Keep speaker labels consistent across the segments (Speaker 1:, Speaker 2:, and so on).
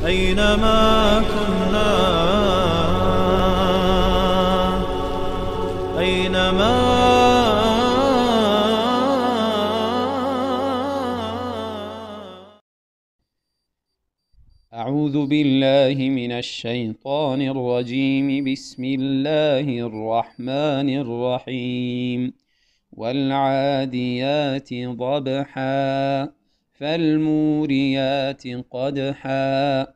Speaker 1: أينما كنا، أينما.
Speaker 2: أعوذ بالله من الشيطان الرجيم. بسم الله الرحمن الرحيم. والعاديات ضبحا فالموريات قدحا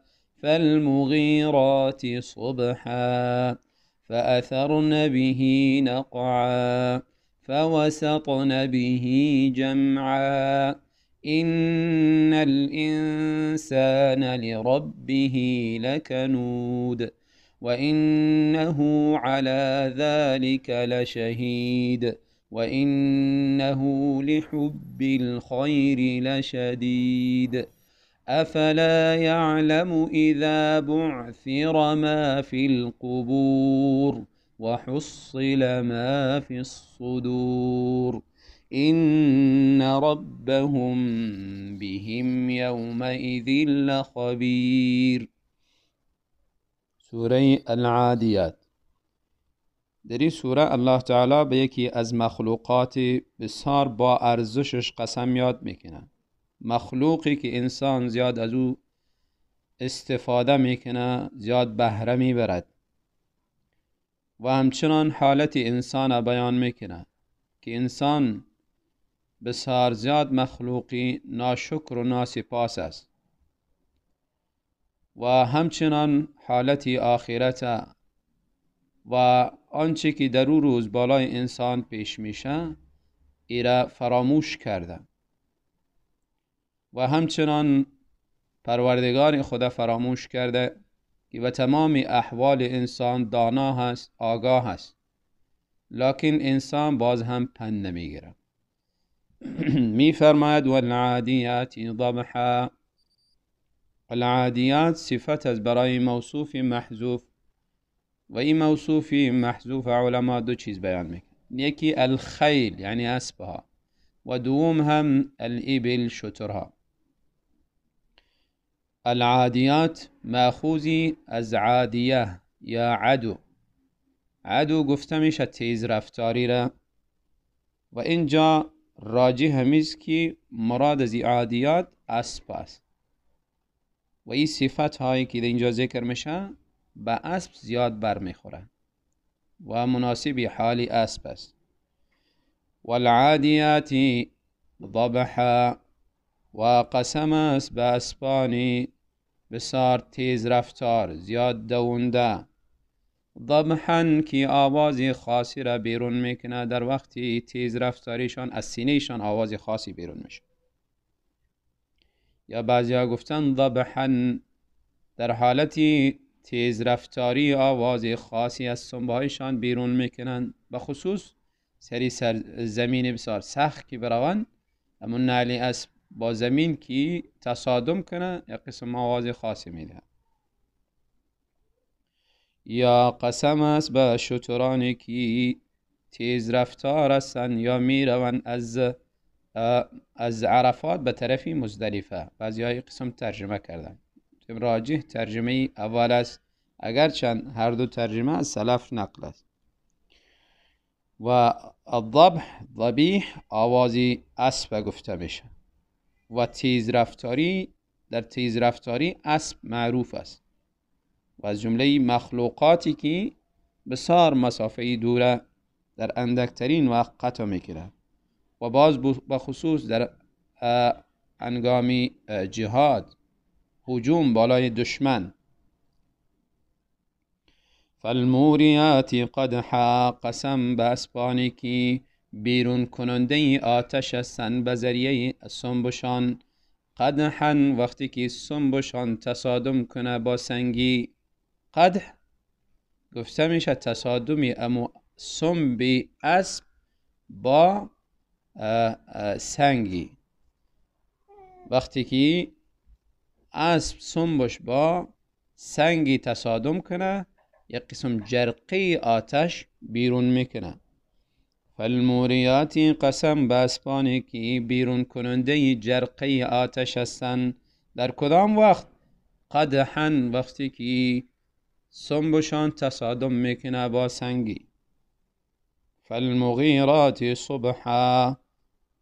Speaker 2: فالمغيرات صبحا فأثرن به نقعا فوسطن به جمعا. إن الإنسان لربه لكنود وإنه على ذلك لشهيد وإنه لحب الخير لشديد. أفلا يعلم إذا بعثر ما في القبور وحصل ما في الصدور. إن ربهم بهم يومئذ لخبير. سورة العادیات. در این سوره الله تعالی به یکی از مخلوقات بسیار با ارزشش قسم یاد میکنه، مخلوقی که انسان زیاد از او استفاده میکنه، زیاد بهره میبرد و همچنان حالت انسان بیان میکنه که انسان بسیار زیاد مخلوقی ناشکر و ناسپاس است و همچنان حالت آخرت و آنچه که در او روز بالای انسان پیش میشه ایره فراموش کرده و همچنان پروردگار خدا فراموش کرده که به تمام احوال انسان دانا هست، آگاه هست، لکن انسان باز هم پند نمیگیره. میفرماید والعادیات ضبحا. العادیات صفت است برای موصوف محذوف و این موصوف محذوف علما دو چیز بیان میکنه، یکی الخیل یعنی اسبها و دوم هم الابل شترها. العادیات ماخوذی از عادیه یا عدو. عدو گفته میشه تیز رفتاری را و اینجا راجع همیست که مراد از عادیات اسب است و این صفت هایی که اینجا ذکر میشه به اسب زیاد برمیخوره و مناسب حال اسب است. والعادیات ضبحا و قسم است به اسبانی بسیار تیز رفتار، زیاد دونده. ضبحا که آواز خاصی را بیرون میکنه، در وقتی تیز رفتاریشان از سینهشان آواز خاصی بیرون میشه. یا بعضیا گفتن ضبحا در حالتی تیز رفتاری آواز خاصی از سنبهایشان بیرون میکنن، به خصوص سری سر زمین بسیار سخت که بروند، اما نعل اسب با زمین که تصادم کنه یک قسم آواز خاصی میده. یا قسم است به شترانی که تیز رفتار هستند یا میروند از عرفات به طرف مزدلفه. بعضی های قسم ترجمه کردن، راجح ترجمه اول است، اگرچند هر دو ترجمه از سلف نقل است. و الضبح ذبیح آوازی اسب گفته میشه و تیز رفتاری، در تیز رفتاری اسب معروف است و از جمله مخلوقاتی که بسیار مسافه دوره در اندکترین وقت قطع میکنه و باز به خصوص در هنگام جهاد، هجوم بالای دشمن. فالموریات قدحا قسم به اسبانی که بیرون کننده آتش هستند به ذریعه سنبشان. قدحا وقتی که سنبشان تصادم کنه با سنگی، قدح گفته میشه تصادمی امو سنب اسب با سنگی. وقتی که اسب سنبش با سنگی تصادم کنه یک قسم جرقه آتش بیرون میکنه. فالموریات قسم به اسبانی که بیرون کننده جرقه آتش هستند. در کدام وقت؟ قدحا وقتی که سنبشان تصادم میکنه با سنگی. فالمغیرات صبحا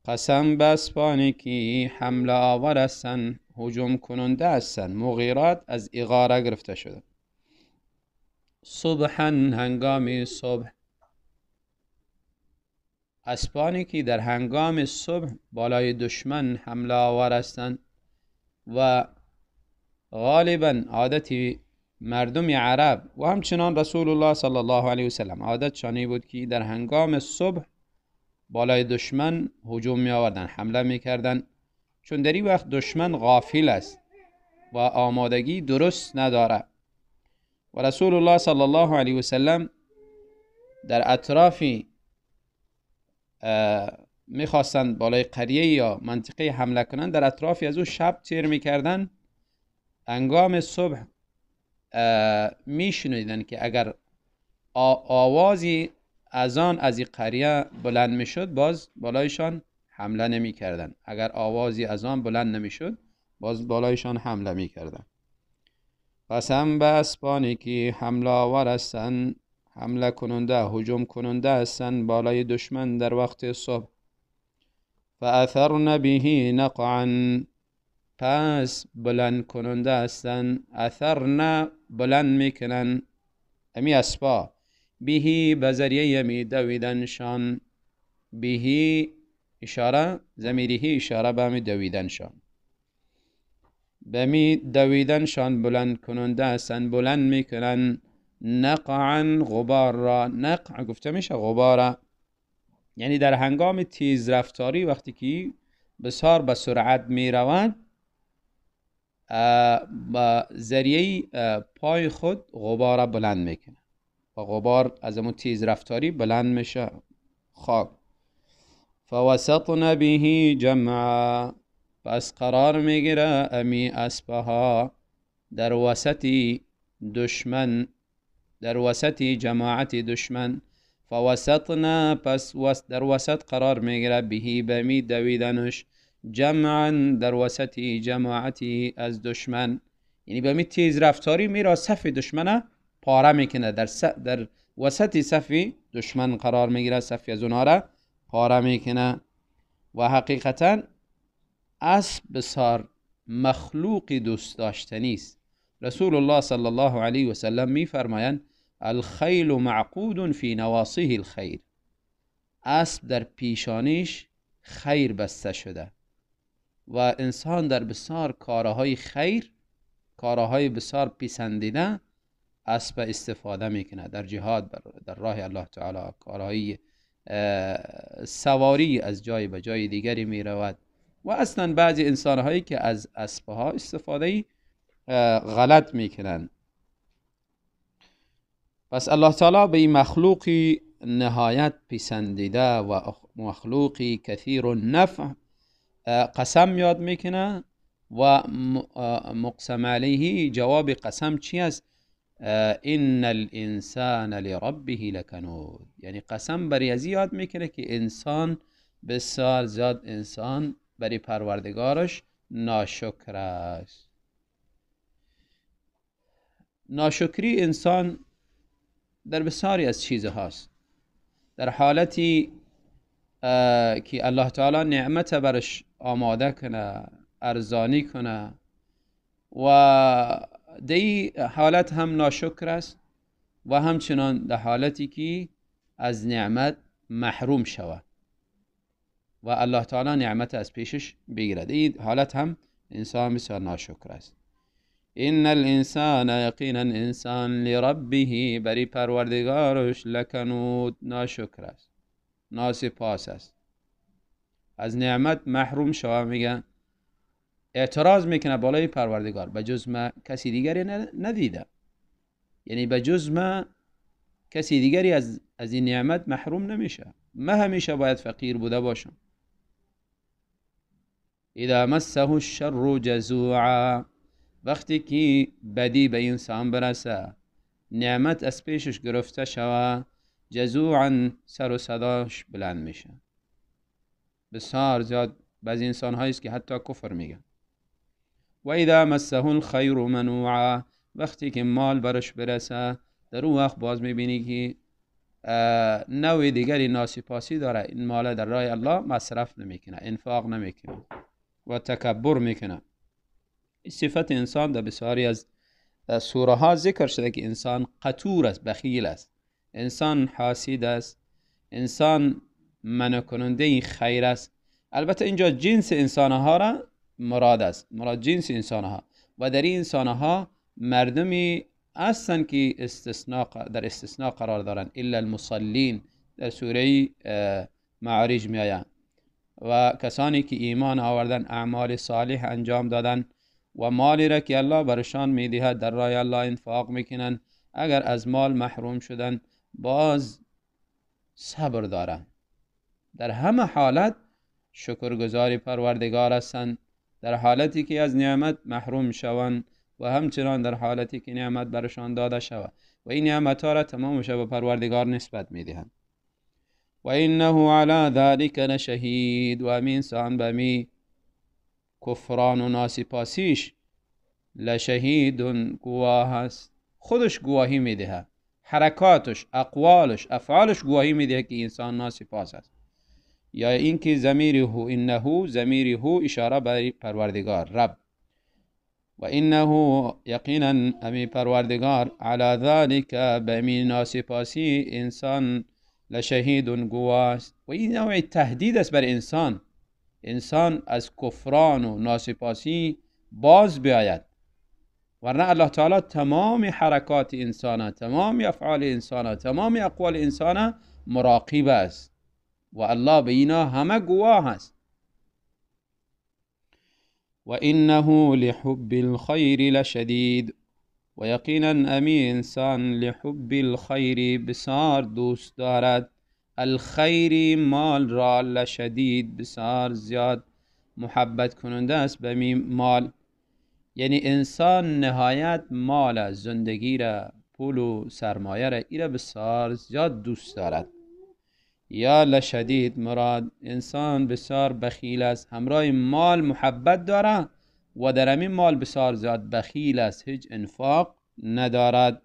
Speaker 2: قسم به اسبانی که حمله آور هستند، هجوم کننده هستند. مغیرات از اغاره گرفته شده. صبحا هنگام صبح، اسبانی که در هنگام صبح بالای دشمن حمله آور هستند و غالبا عادت مردم عرب و همچنان رسول الله صلی الله علیه وسلم عادت شانی بود که در هنگام صبح بالای دشمن هجوم می آوردن، حمله می کردن، چون در این وقت دشمن غافل است و آمادگی درست نداره. و رسول الله صلی الله علیه وسلم در اطراف میخواستند بالای قریه یا منطقه حمله کنند، در اطراف از او شب تیر میکردن. هنگام صبح میشنیدن که اگر آوازی اذان از این قریه بلند میشد باز بالایشان حمله نمیکردن. اگر آوازی اذان بلند نمیشد باز بالایشان حمله میکردن. قسم به اسبانی که حمله آور هستند، حمله کننده، هجوم کننده هستند بالای دشمن در وقت صبح. فاثرن به نقعا پس بلند کننده هستند. اثرن بلند میکنن امی اسبا، بهی به ذریعه می دویدنشان. بهی اشاره ضمیرهی اشاره به می دویدنشان، به می دویدنشان بلند کننده هستند، بلند میکنن. نقعا غبار را، نقع گفته میشه غبار، یعنی در هنگام تیز رفتاری وقتی که بسیار به سرعت میروند با ذریعه پای خود غبار بلند میکنه و غبار از اون تیز رفتاری بلند میشه خاک. فوسطن به جمعا پس قرار میگیره امی اسبها در وسط دشمن، در وسط جماعت دشمن. فوسطنا پس در وسط قرار میگیره بهی بمی دویدنش، جمعا در وسط جماعتی از دشمن، یعنی به می تیز رفتاری میرا صف دشمنه پاره میکنه، در وسط صف دشمن قرار میگیره، صف از اونها را پاره میکنه. و حقیقتا اسب بسیار مخلوق دوست داشتنی است. رسول الله صلی الله علیه و سلم میفرمایند الخیل معقود فی نواصیه الخیر، اسب در پیشانیش خیر بسته شده و انسان در بسیار کارهای خیر، کارهای بسیار پسندیده اسب استفاده میکنه، در جهاد، در راه الله تعالی، کارهای سواری از جای به جای دیگری میرود. و اصلا بعضی انسانهایی که از اسبها استفاده غلط میکنن. پس الله تعالی به این مخلوقی نهایت پسندیده و مخلوقی کثیر النفع قسم یاد میکنه و مقسم علیه جواب قسم چی است؟ ان الانسان لربه لکنود، یعنی قسم بر ازی یاد میکنه که انسان بسیار زیاد انسان برای پروردگارش ناشکر است. ناشکری انسان در بسیاری از چیزهاست. در حالتی که الله تعالی نعمت برش آماده کنه، ارزانی کنه، و در حالت هم ناشکر است و همچنان در حالتی که از نعمت محروم شود و الله تعالی نعمت از پیشش بگیرد، این حالت هم انسان بسیار ناشکر است. ان الانسان یقینا انسان لربه بری پروردگارش لکنود ناشکر است، ناسپاس است، از نعمت محروم شوه، میگه اعتراض میکنه بالای پروردگار، به جز ما کسی دیگری ندیده، یعنی به جز ما کسی دیگری از این نعمت محروم نمیشه، ما همیشه باید فقیر بوده باشم. اذا مسه الشر جزوعا، وقتی که بدی به انسان برسه، نعمت از پیشش گرفته شوه، جزوعا سر و صداش بلند میشه. بسیار زیاد بعضی انسان هایی است که حتی کفر میگن. و اذا مسه الخیر منوعا، وقتی که مال برش برسه در اون وقت باز میبینی که نوع دیگری ناسپاسی داره، این مال در راه الله مصرف نمیکنه، انفاق نمیکنه و تکبر میکنه. این صفت انسان در بسیاری از سوره ها ذکر شده که انسان قطور است، بخیل است، انسان حاسد است، انسان منع کننده خیر است. البته اینجا جنس انسان ها را مراد است، مراد جنس انسان ها، و در این انسان ها مردمی هستند که در استثناء قرار دارند، الا المصلین در سوره معارج می آید، و کسانی که ایمان آوردن، اعمال صالح انجام دادن و مالی را که الله برشان میدهد در راه الله انفاق میکنن، اگر از مال محروم شدن باز صبر دارند، در همه حالت شکرگزار پروردگار هستند، در حالتی که از نعمت محروم شوند و همچنان در حالتی که نعمت برشان داده شود و این نعمت ها را تمامش به پروردگار نسبت میدهند. و انه علی ذلک لشهید، و امین انسان به می کفران و ناسپاسیش لشهید گواه است، خودش گواهی میدهد، حرکاتش، اقوالش، افعالش گواهی میده که انسان ناسپاس است. یا اینکه ضمیر هو، انه ضمیر هو اشاره به پروردگار رب، و انه یقینا امی پروردگار علی ذلک به امی ناسپاسی انسان لشهید گواه است. و این نوع تهدید است بر انسان، انسان از کفران و ناسپاسی باز بیاید، ورنه الله تعالی تمام حرکات انسان، تمام افعال انسان، تمام اقوال انسان مراقب است و الله به اینا همه گواه است. و انه لحب الخیر لشدید، و یقینا امی انسان لحب الخیر بسیار دوست دارد، الخیر مال را، لشدید بسیار زیاد محبت کننده است به می مال. یعنی انسان نهایت مال، زندگی را، پول و سرمایه را، ایرا بسیار زیاد دوست دارد. یا لشدید مراد انسان بسیار بخیل است، همراه مال محبت داره و در همین مال بسیار زیاد بخیل است، هیچ انفاق ندارد.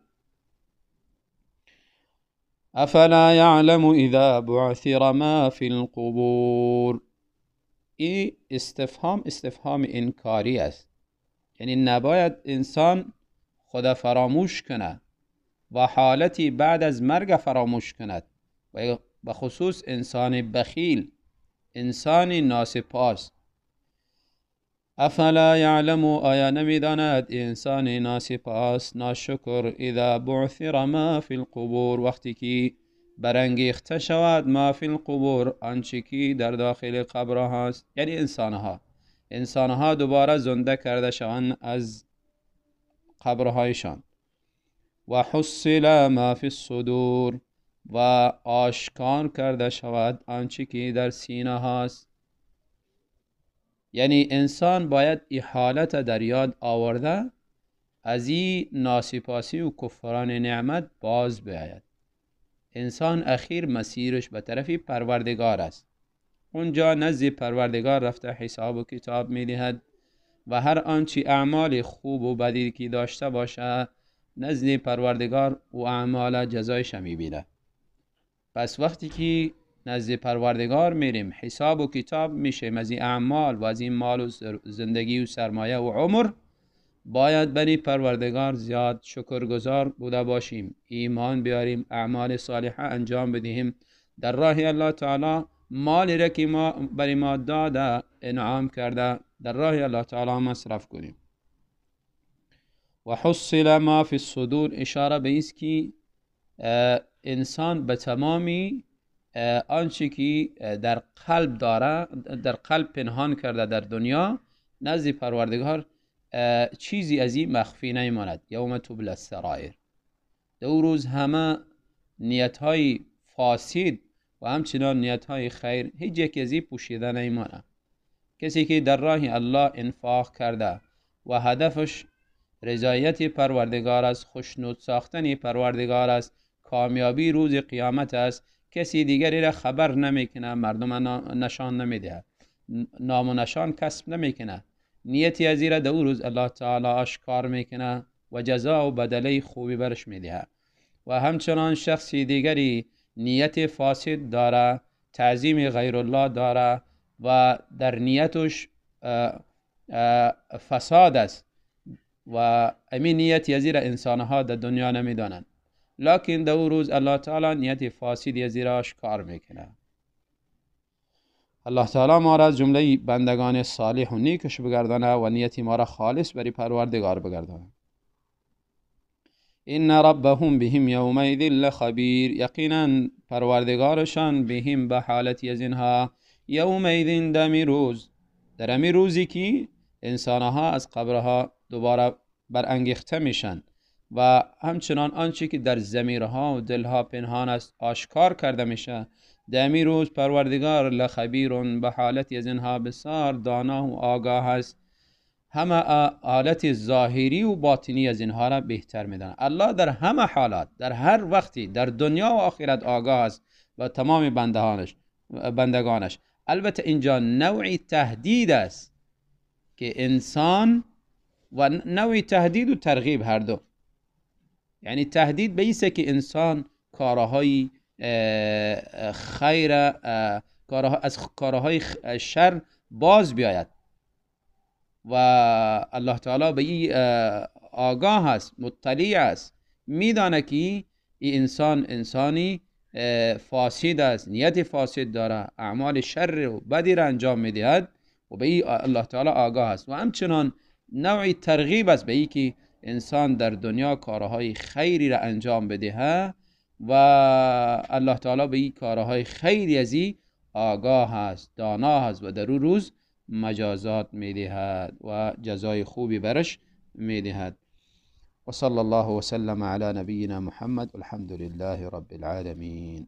Speaker 2: افلا یعلم اذا بعثر ما فی القبور، این استفهام استفهام انکاری است، یعنی نباید انسان خدا فراموش کند و حالتی بعد از مرگ فراموش کند، و به خصوص انسان بخیل، انسان ناسپاس. افلا یعلم، آیا نمیداند انسان ناسپاس ناشکر، اذا بعثر ما فی القبور، وقتی که برانگیخته شود ما فی القبور، آنچه که در داخل قبر هاست، یعنی انسانها دوباره زنده کرده شوند از قبرهایشان. و حصل ما فی الصدور، و آشکار کرده شود آنچه که در سینه هاست. یعنی انسان باید این حالت در یاد آورده از این ناسپاسی و کفران نعمت باز بیاید. انسان اخیر مسیرش به طرف پروردگار است، اونجا نزد پروردگار رفته حساب و کتاب میدهد و هر آنچه اعمال خوب و بدی که داشته باشه نزد پروردگار و اعمال جزایش میبینه. پس وقتی که نزد پروردگار میریم حساب و کتاب میشیم از این اعمال و از این مال و زندگی و سرمایه و عمر، باید بنی پروردگار زیاد شکرگزار بوده باشیم، ایمان بیاریم، اعمال صالحه انجام بدهیم، در راه الله تعالی مالی را که ما برای ما داده انعام کرده در راه الله تعالی مصرف کنیم. و حصل ما فی الصدور اشاره به است که انسان به تمامی آنچه که در قلب داره، در قلب پنهان کرده در دنیا، نزد پروردگار چیزی از این مخفی نمیماند. یوم تبلی السرائر، دو روز همه نیت‌های فاسد و همچنان نیت‌های خیر هیچ یکی از این پوشیده نمیماند. کسی که در راه الله انفاق کرده و هدفش رضایت پروردگار است، خوشنود ساختن پروردگار است، کامیابی روز قیامت است، کسی دیگری را خبر نمیکنه، مردم نشان نمیده، نام و نشان کسب نمیکنه، نیتی از را در روز الله تعالی آشکار میکنه و جزا و بدله خوبی برش میده. و همچنان شخصی دیگری نیت فاسد داره، تعظیم غیر الله داره و در نیتش فساد است و امین نیت یزیر انسانها در دنیا نمیدانند، لکن در روز الله تعالی نیت فاسد یزیر آشکار میکنه. الله تعالی ما را از جمله بندگان صالح و نیکش بگردانه و نیت ما را خالص بری پروردگار بگردانه. ان ربهم بهم یومئذ لخبیر، یقینا پروردگارشان بهم به حالت از اینها یومئذ دمی روز، در امی روزی که انسانها از قبرها دوباره برانگیخته میشن و همچنان آنچه که در ضمیرها و دلها پنهان است آشکار کرده میشه، در امی روز پروردگار لخبیر به حالت از اینها بسیار دانا و آگاه است، همه حالت ظاهری و باطنی از اینها را بهتر میداند. الله در همه حالات، در هر وقتی، در دنیا و آخرت آگاه است و تمام بندگانش. البته اینجا نوعی تهدید است که انسان و نوعی تهدید و ترغیب هر دو، یعنی تهدید به ایسه که انسان کارهای خیر، از کارهای شر باز بیاید و الله تعالی به این آگاه است، مطلع است، میدانه که این انسان انسانی فاسد است، نیت فاسد داره، اعمال شر و بدی را انجام میدهد و به این الله تعالی آگاه است. و همچنان نوعی ترغیب است به این که انسان در دنیا کارهای خیری را انجام بدهد و الله تعالی به این کارهای خیری از این آگاه است، دانا است و در او روز مجازات میدهد و جزای خوبی برش میدهد. و صلی الله وسلم علی نبینا محمد والحمد لله رب العالمین.